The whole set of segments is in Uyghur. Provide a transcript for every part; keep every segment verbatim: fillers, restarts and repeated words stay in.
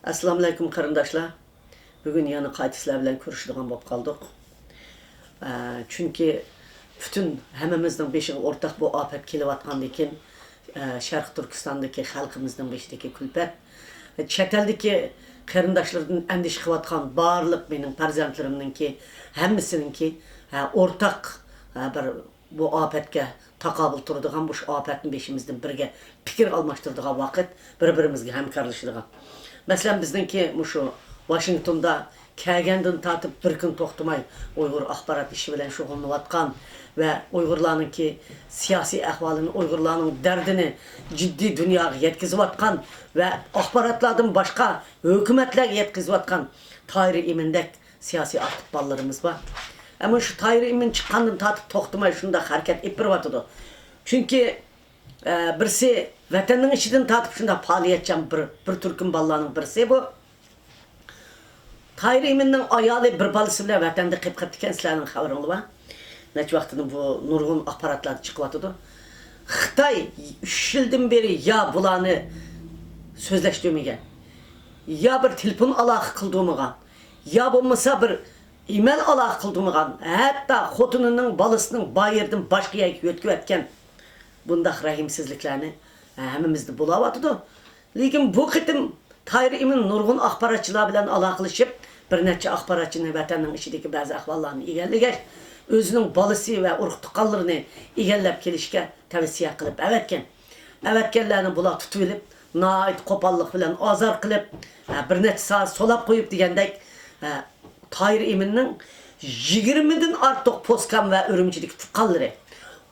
ئەسسالامۇئەلەيكۇم قېرىنداشلار. بۈگۈن يەنە قايتا سىلەر بىلەن كۆرۈشىدىغان بولۇپ قالدۇق. ئە، چۈنكى پۈتۈن ھەممىمىزنىڭ بېشىغا ئورتاق بۇ ئاپەت كېلىۋاتقاندىن كېيىن، ئە، شەرقىي تۈركىستاندىكى خەلقىمىزنىڭ بېشىدىكى كۈلپەت، چەت ئەلدىكى قېرىنداشلىرىدىن ئەندىشە قىلىۋاتقان بارلىق مېنىڭ پەرزەنتلىرىمنىڭكى ھەممىسىنىڭكى، ئە، ئورتاق، ئە، بىر بۇ ئاپەتكە تاقابىل تۇرىدىغان، مۇشۇ ئاپەتنى بېشىمىزدىن بىرگە پىكىر ئالماشتۇرىدىغان ۋاقىت، بىر-بىرىمىزگە ھەمكارلىشىدىغان. مەسىلەن، بىزنىڭكى مۇشۇ ۋاشىنگتوندا كەلگەندىن تارتىپ بىر كۈن توختىماي ئۇيغۇر ئاخبارات ئىشى بىلەن شۇغۇللىنىۋاتقان ۋە ئۇيغۇرلارنىڭكى سىياسىي ئەھۋالىنى، ئۇيغۇرلارنىڭ دەردىنى جىددىي دۇنياغا يەتكۈزۈۋاتقان ۋە ئاخباراتلاردىن باشقا ھۆكۈمەتلەرگە يەتكۈزۈۋاتقان تاھىر ئىمىندەك سىياسىي ئاكتىپ بالىلىرىمىز بار. ئەمما شۇ تاھىر ئىمىن چىققاندىن تارتىپ توختىماي شۇنداق ھەرىكەت ئېلىپ بېرىۋاتىدۇ. چۈنكى، ئە، بىرسى ۋەتەننىڭ ئىچىدىن تارتىپ شۇنداق پائالىيەتچان بىر، بىر تۈركۈم بالىلارنىڭ بىرسى بۇ. تاھىر ئىمىننىڭ ئايالى بىر بالىسى بىلەن ۋەتەندە قېلىپ قېپتىكەن، سىلەرنىڭ خەۋىرىڭلار بار. نەچچە ۋاقىتتىن بۇ نۇرغۇن ئاخباراتلاردا چىقىۋاتىدۇ. خىتاي ئۈچ يىلدىن بېرى يا بۇلارنى سۆزلەشتۈرمىگەن، يا بىر تېلېفون ئالاقە قىلدۇرمىغان، يا بولمىسا بىر ئىمېل ئالاقە قىلدۇرمىغان، ھەتتا خوتۇنىنىڭ، بالىسىنىڭ بار يېرىدىن باشقا يەرگە يۆتكىۋەتكەن بۇنداق رەھىمسىزلىكلەرنى، ھە، ھەممىمىزدە بولاۋاتىدۇ. لېكىن بۇ قېتىم تاھىر ئىمىن نۇرغۇن ئاخباراتچىلار بىلەن ئالاقىلىشىپ، بىر نەچچە ئاخباراتچىنى ۋەتەننىڭ ئىچىدىكى بەزى ئەھۋاللارنى ئىگىلىگەچ، ئۆزىنىڭ بالىسى ۋە ئۇرۇق-تۇغقانلىرىنى ئىگىلەپ كېلىشكە تەۋسىيە قىلىپ ئەۋەتكەن. ئەۋەتكەنلەرنى بۇلار تۇتۇۋېلىپ، ناھايىتى قوپاللىق بىلەن ئازار قىلىپ، ھە، بىر نەچچە سائەت سولاپ قويۇپ دېگەندەك، ھە، تاھىر ئىمىننىڭ يىگىرمىدىن ئارتۇق پوسكام ۋە ئۈرۈمچىدىكى تۇغقانلىرى،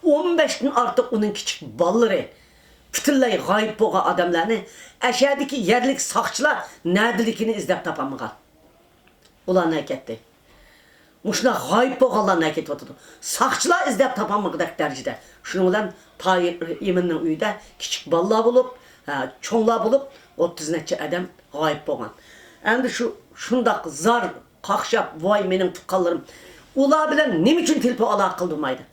ئون بەشتىن ئارتۇق ئۇنىڭ كىچىك بالىلىرى، پۈتۈنلەي غايىب بولغان ئادەملەرنى ئەشەدىكى يەرلىك ساقچىلار نەدىلىكىنى ئىزدەپ تاپالمىغان. ئۇلار نەگە كەتتى؟ مۇشۇنداق غايىب بولغانلار نەگە كېتىۋاتىدۇ؟ ساقچىلار ئىزدەپ تاپالمىغۇدەك دەرىجىدە. شۇنىڭ بىلەن تاھىر ئىمىننىڭ ئۆيىدە كىچىك بالىلار بولۇپ، ھە، چوڭلار بولۇپ، ئوتتۇز نەچچە ئادەم غايىب بولغان. ئەمدى شۇ، شۇنداق زار قاقشاپ، ۋاي مېنىڭ تۇغقانلىرىم. ئۇلار بىلەن نېمە ئۈچۈن تېلېفون ئالاقە قىلدۇرمايدۇ؟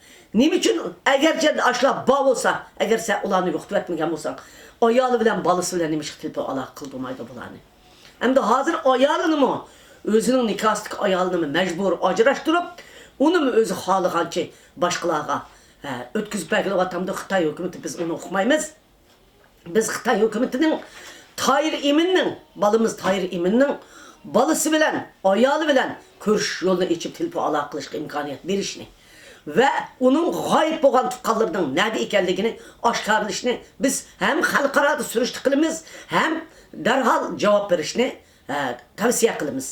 نېمە ئۈچۈن، ئەگەرچە ئاشۇلار بار بولسا، ئەگەر سەن ئۇلارنى يوقىتىۋەتمىگەن بولساڭ، ئايالى بىلەن بالىسى بىلەن نېمىشقا تېلېفون ئالاقە قىلدۇرمايدۇ بۇلارنى؟ ئەمدى ھازىر ئايالىنىمۇ، ئۆزىنىڭ نىكاھسىدىكى ئايالىنىمۇ مەجبۇرىي ئاجراشتۇرۇپ، ئۇنىمۇ ئۆزى خالىغانچە باشقىلارغا، ھە، ئۆتكۈزۈپ بەرگىلى ئاتامدۇ خىتاي ھۆكۈمىتى، بىز ئۇنى ئۇقمايمىز. بىز خىتاي ھۆكۈمىتىنىڭ تاھىر ئىمىننىڭ، بالىمىز تاھىر ئىمىننىڭ بالىسى بىلەن، ئايالى بىلەن كۆرۈشۈش يولىنى ئېچىپ، تېلېفون ئالاقە قىلىشقا ئىمكانىيەت بېرىشنى ۋە ئۇنىڭ غايىب بولغان تۇغقانلىرىنىڭ نەدە ئىكەنلىكىنى ئاشكارىلىشنى بىز ھەم خەلقئارادا سۈرۈشتە قىلىمىز، ھەم دەرھال جاۋاب بېرىشنى، ئە، تەۋسىيە قىلىمىز.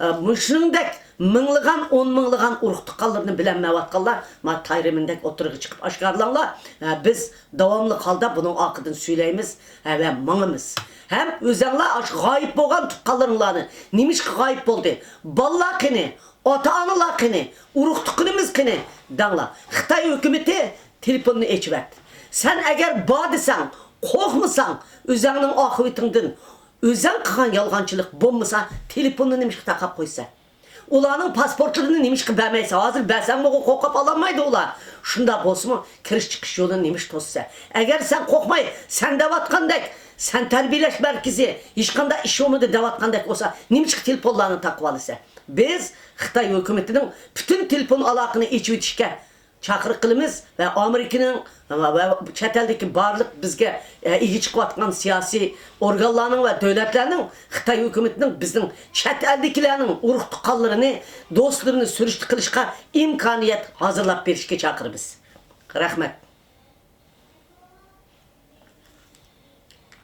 ئە، مۇشۇنىڭدەك مىڭلىغان، ئون مىڭلىغان ئۇرۇق-تۇغقانلىرىنى بىلەلمەيۋاتقانلار، مانا تاھىر ئىمىندەك ئوتتۇرىغا چىقىپ ئاشكارىلاڭلار. ئە، بىز داۋاملىق ھالدا بۇنىڭ ئارقىدىن سۈيلەيمىز، ئە، ۋە ماڭىمىز. ھەم ئۆزەڭلار ئاشۇ غايىب بولغان تۇغقانلىرىڭلارنى، نېمىشقا غايىب بولدى؟ بالىلار قېنى؟ ئاتا-ئانىلار قېنى؟ ئۇرۇق-تۇغقىنىمىز قېنى؟ دەڭلار. خىتاي ھۆكۈمىتى تېلېفوننى ئېچىۋەت. سەن ئەگەر بار دېسەڭ، قورقمىساڭ، ئۆزەڭنىڭ ئاقىۋىتىڭدىن، ئۆزەڭ قىلغان يالغانچىلىق بولمىسا، تېلېفوننى نېمىشقا تاقاپ قويىسەن؟ ئۇلارنىڭ پاسپورتلىرىنى نېمىشقا بەرمەيسەن؟ ھازىر بەرسەڭمۇ قورقۇپ ئالالمايدۇ ئۇلار. شۇنداق بولسىمۇ، كىرىش چىقىش يولىنى نېمىشقا توسىسەن؟ ئەگەر سەن قورقماي، سەن دەۋاتقاندەك، سەن تەربىيەلەش مەركىزى، ھېچقانداق ئىش بولمىدى دەۋاتقاندەك بولسا، نېمىشقا تېلېفونلارنى تاقىۋالىسەن؟ بىز خىتاي ھۆكۈمىتىنىڭ پۈتۈن تېلېفون ئالاقىنى ئېچىۋېتىشكە چاقىرىق قىلىمىز ۋە ئامېرىكىنىڭ ۋە، ۋە چەت ئەلدىكى بارلىق بىزگە، ئە، ئىگە چىقىۋاتقان سىياسىي ئورگانلارنىڭ ۋە دۆلەتلەرنىڭ خىتاي ھۆكۈمىتىنىڭ بىزنىڭ چەت ئەلدىكىلەرنىڭ ئۇرۇق-تۇغقانلىرىنى، دوستلىرىنى سۈرۈشتە قىلىشقا ئىمكانىيەت ھازىرلاپ بېرىشكە چاقىرىمىز. رەھمەت.